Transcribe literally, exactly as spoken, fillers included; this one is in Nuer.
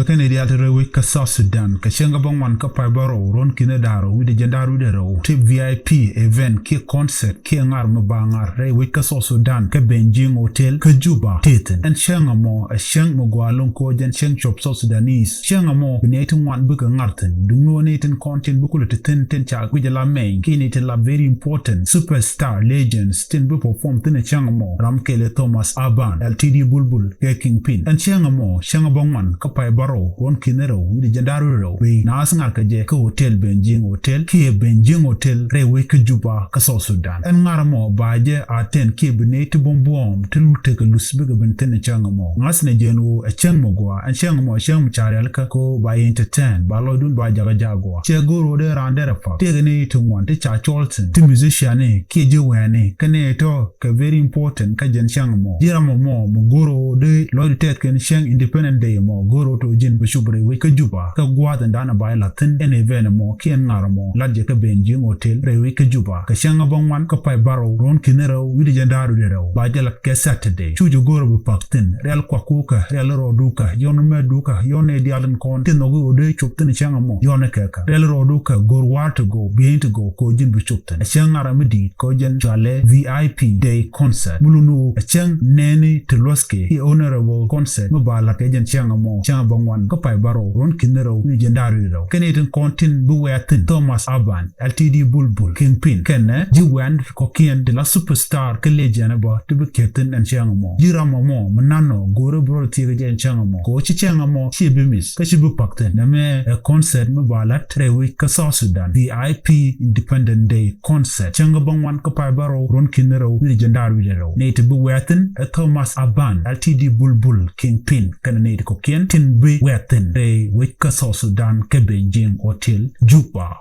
Kɛnɛ diaal ti rɛy wec kä South Sudan kɛ cäŋ kä bäŋuan kä pay bärɔw ruɔ̱n ki̱n da̱ŋ rɛw wi̱cdɛ jiɛn da̱ŋ rɛw wi̱cdɛ rɛw ti V I P event kiɛ concert kiɛ ŋa̱r mi ba ŋa̱r rɛy wec kä South Sudan kä Benjing Hotel kä Juba tëë thi̱n. Ɛn cäŋ ɛmɔ ɛ cäŋ mi gɔaa ɛlɔ̱ŋ kɛ ɣöö jɛn cäŋ cop South Sudanese. Cäŋ ɛmɔ bi nɛy ti ŋuan bikɛ ŋa̱r thi̱n, duŋni ɣöö nɛy tin kɔn tin bi kulɛ te thi̱n tin ca guic ala mɛny kiɛ nɛy tin la very important superstar legends tin bi perform thi̱n ɛ cäŋ ɛmɔ, ram kɛl ɛ Thomas Aban, L T D Bulbul kɛ Kingpin. Ɛn cäŋ ɛmɔ cäŋ ɛ bäŋuan kä pay bärɔw ruɔ̱n ki̱n rɛw wi̱cdɛ jiɛn da̱ŋ rɛw wi̱cdɛ rɛw bi naath ŋa̱r kɛ jɛ kä hotel, Benjing Hotel kiɛ Benjing Hotel rɛy wec kä Juba kä South Sudan. Ɛn ŋa̱r ɛmɔ ba jɛ attend kiɛ bi nɛy ti buɔ̱m buɔ̱m ti tekɛ luth bikɛ ben thi̱n ɛ cäŋ ɛmɔ. Ŋa̱thnɛ jɛn ɣöö ɛ cäŋ mi gɔaa, ɛn cäŋ ɛmɔ ɛ cäŋ mi ca rialikä kɛ ɣöö ba entertain, ba lɔcdun ba jakä jakä gɔaa. Cɛ go̱r ɣöö dee raan derɛ pak, tëëkɛ nɛy ti ŋuan ti ca cɔl thi̱n, ti musician ni kiɛ ji̱ wɛɛni kɛ nɛy tɔ̱ kɛ very important kä jɛn cäŋ ɛmɔ. Ji̱ ram ɛmɔ mi go̱r ɣöö dee lɔcdu tɛth kɛn cäŋ Independent Day ɛmɔ, go̱r ɣöö to ji̱n bi cop rɛy wec kä Juba kä gua̱a̱th in da̱a̱n ɛ ba jɛ la̱th thi̱n ɛn event ɛmɔ kiɛ ɛn ŋa̱r ɛmɔ, lat jɛ kä Benjing Hotel rɛy wec kä Juba kɛ cäŋ ɛ bäŋuan kä pay bärɔw ruɔ̱n ki̱n rɛw wi̱cdɛ jiɛn da̱ŋ rɛw wi̱cdɛ rɛw. Ba jɛ la̱th kɛ Saturday. Cu jɛ go̱r ɣöö bi pak thi̱n, rial kuak kukä, rial rɔɔdu kä, yɔn mɛ dukä, yɔn nɛy diaal tin kɔn ti nhɔk ɣöö dee cop thi̱n cäŋ ɛmɔ, yɔn kɛ kä rial rɔɔdu kä, go̱r wa̱a̱ ti gɔw, biey ti gɔw kɛ ɣöö ji̱n bi cop thi̱n. Ɛ cäŋ ŋa̱r mi di̱i̱t kɛ ɣöö jɛn cɔalɛ V I P Day Concert. Mi luni ɣöö ɛ cäŋ nɛɛni ti luɔ̱thkɛ kiɛ honorable concert mi ba la̱th kɛ jɛn cäŋ ɛmɔ, cäŋ ɛ bäŋuan kä pay bärɔw ruɔ̱n ki̱n rɛw wi̱cdɛ jiɛn da̱ŋ rɛw wi̱cdɛ rɛw. Kɛ nɛy tin kɔn tin bi wɛ̈ɛ̈ thi̱n, Thomas Aban, L T D Bulbul, Kingpin kɛnɛ ji̱ wɛ̈ɛ̈n kɔ̱kiɛn ti la superstar kä legend bä ti bi kɛ thi̱n ɛn cäŋ ɛmɔ. Ji̱ ram ɛmɔ mi nanɔ go̱rɛ bi rɔ thiek jɛ ɛn cäŋ ɛmɔ kɛ ɣöö ci cäŋ ɛmɔ ci bi miss kä ci bi pak thi̱n. Nɛmɛ ɛ concert mi ba la̱t rɛy wec kä South Sudan, V I P Independent Day Concert, cäŋ kä bäŋuan kä pay bärɔw ruɔ̱n ki̱n rɛw wi̱cdɛ jiɛn da̱ŋ rɛw wi̱cdɛ rɛw. Nɛy ti bi wɛ̈ɛ̈ thi̱n ɛ Thomas Aban, L T D Bulbul, Kingpin kɛnɛ nɛy ti kɔ̱kiɛn tin bi wɛ̈ɛ̈ thi̱n rɛy wec kä South Sudan kä Benjing Hotel, Juba.